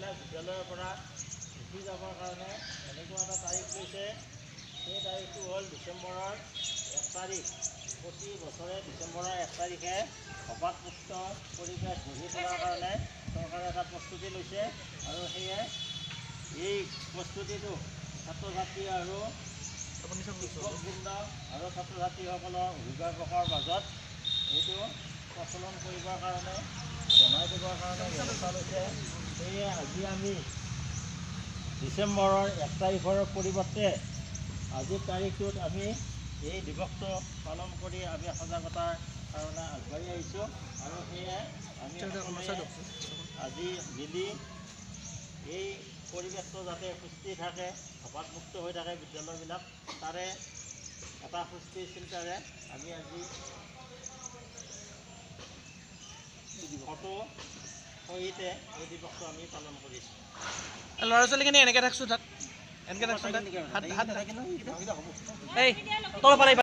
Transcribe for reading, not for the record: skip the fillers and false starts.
ধঁপাতবিলাক বিদ্যালয়ৰ পৰা উঠি যাবৰ কাৰণে এনেকুৱা এটা তাৰিখ লৈছে। সেই তাৰিখটো হ'ল ডিচেম্বৰৰ 1 তাৰিখ। প্ৰতি বছৰে ডিচেম্বৰৰ 1 তাৰিখে ধঁপাতমুক্ত পৰিৱেশ গঢ়ি তোলাৰ কাৰণে চৰকাৰে এটা প্ৰস্তুতি লৈছে আৰু সেয়ে এই প্ৰস্তুতিটো ছাত্ৰ ছাত্ৰী আৰু শিক্ষকবৃন্দ আৰু ছাত্ৰ ছাত্ৰীসকলৰ অভিভাৱকৰ মাজত এইটো প্ৰচলন কৰিবৰ কাৰণে, জনাই দিবৰ কাৰণে ব্যৱস্থা লৈছে। সেয়ে আজি আমি ডিচেম্বৰৰ 1 তাৰিখৰ পৰিৱৰ্তে আজিৰ তাৰিখটোত আমি এই দিৱসটো পালন কৰি আমি সজাগতাৰ কাৰণে আগবাঢ়ি আহিছোঁ আৰু সেয়ে আমি আজি মিলি এই পৰিৱেশটো যাতে সুস্থিৰ থাকে, ধঁপাতমুক্ত হৈ থাকে বিদ্যালয়বিলাক, তাৰে এটা সুস্থিৰ চিন্তাৰে আমি আজি ফটো সহিতে এই দিৱসটো আমি পালন কৰিছোঁ। ল'ৰা ছোৱালীখিনি এনেকৈ থাকচোন, তাত এনেকৈ থাকচোন, হাত হাত এই তলফালে।